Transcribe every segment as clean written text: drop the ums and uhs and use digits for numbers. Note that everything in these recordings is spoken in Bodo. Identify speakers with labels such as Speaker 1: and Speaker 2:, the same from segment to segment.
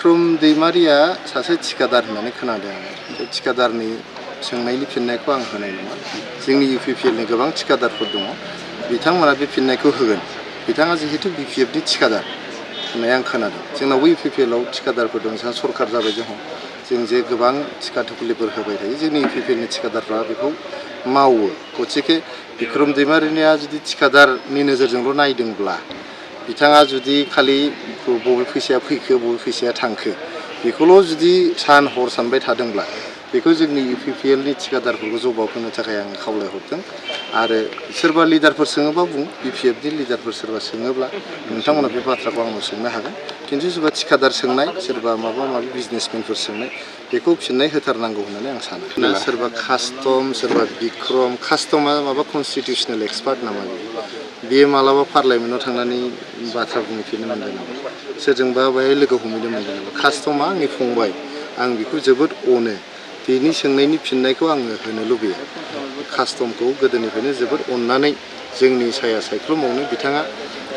Speaker 1: बिक्रम दैमारिया सासे थिकादार होननानै खोनादों आङो। बे थिकादारनि सोंनायनि फिननायखौ आं होनाय नङा। जोंनि UPPLनि गोबां थिकादारफोर दङ, बिथांमोना बे फिननायखौ होगोन। बिथाङा जिहेतु BPFनि थिकादार होननाय आं खोनादों। जोंनावबो UPPLआव थिकादारफोर दं, जोंहा सरकार जाबाय जों जे गोबां थिका थुखुलिफोर होबाय थायो, जोंनि UPPLनि थिकादारफ्रा बेखौ मावो। गतिके बिक्रम दैमारिनिया जुदि थिकादारनि नोजोरजोंल' नायदोंब्ला, बिथाङा जुदि खालि बबे फैसाया फैखो बबे फैसाया थांखो बेखौल' जुदि सान हर सानबाय थादोंब्ला, बेखौ जोंनि UPPLनि थिकादारफोरखौ जबाब होनो थाखाय आं खावलायहरदों। आरो सोरबा लिडारफोर सोङोबा बुं, BPFनि लिडारफोर सोरबा सोङोब्ला नोंथांमोना बे बाथ्राखौ आंनाव सोंनो हागोन। खिन्थु सोरबा थिकादार सोंनाय, सोरबा माबा माबि बिजनेसमेनफोर सोंनाय, बेखौ फिननाय होथारनांगौ होननानै आं सानो। सोरबा कास्टम, सोरबा बिक्रम, कास्टमा माबा कनस्टिटिउसनेल एक्सपार्ट नामा बेयो मालाबा पार्लियामेन्टआव थांनानै बाथ्रा बुंफिननो मोनदों नामा, सोरजोंबा बेहाय लोगो हमहैनो मोनदों नामा? कास्टमा आंनि फंबाय, आं बेखौ जोबोद अनो, बेनि सोंनायनि फिननायखौ आङो होनो लुबैयो। कास्टमखौ गोदोनिफ्रायनो जोबोद अननानै जोंनि साया सायख्लुमावनो बिथाङा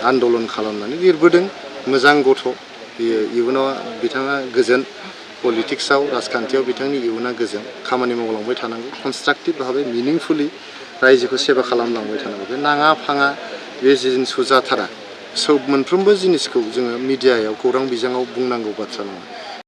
Speaker 1: आन्दलन खालामनानै लिरबोदों। मोजां गथ', बियो इयुनाव बिथाङा गोजोन पलिटिक्सआव, राजखान्थियाव बिथांनि इयुना गोजोन, खामानि मावलांबाय थानांगौ, कनस्ट्राक्टिभ भाबै मिनिंफुलि रायजोखौ सेबा खालामलांबाय थानांगौ। बे नाङा फाङा बे जिनिसखौ जाथारा। मोनफ्रोमबो जिनिसखौ जोङो मिडियायाव, खौरां बिजोङाव बुंनांगौ बाथ्रा नङा।